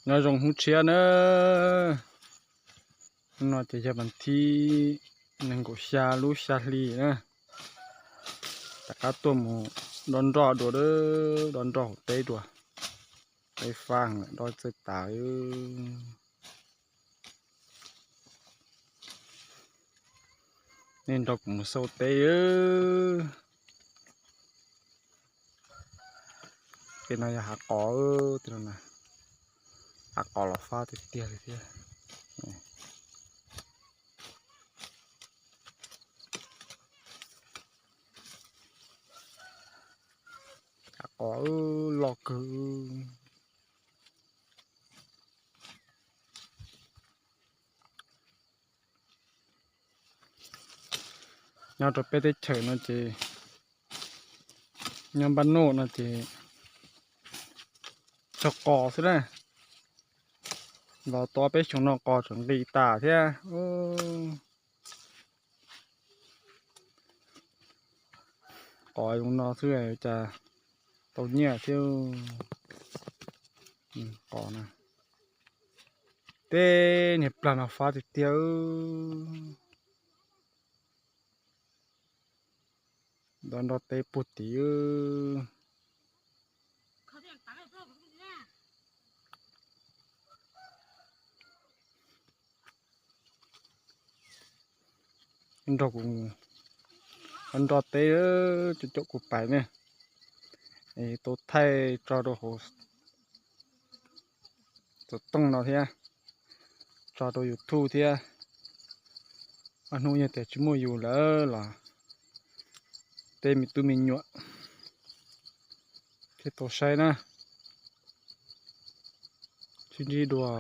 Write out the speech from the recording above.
Nyob zoo hnub tshiab na, hnub no ces yog vas thib nees nkaum xya lub xya hli na. Rov qab tuaj mus dob nroj dua, dob nroj hauv teb dua. Teb fab lawm, dob txawj tas. Nej nrog kuv mus xauj teb. Tej no yog hav qos, tej no na, hav qos los fab tiag tiag li thiab. Hav qos loj kawg. Nyob rau peb teb chaws no ces, nyob npaj noj no ces cog qos xwb na. Los tau peb xyoo no qos tseem nqis tas thiab. Qos zoo no xwb cas tau nyiaj thiab. Qos na, tej niag plag no fab tiag tiag. Dob nroj teb puag tid. Nrog kuv, nroj teb, caum kuv pais ne, tau thaij tso rau hauv xov tooj no thiab, tso rau YouTube thiab. Ob hnub yog tias tsis muaj yus lawm los tej me tub me nyuam thiaj tau saib na. Sib ntsib dua.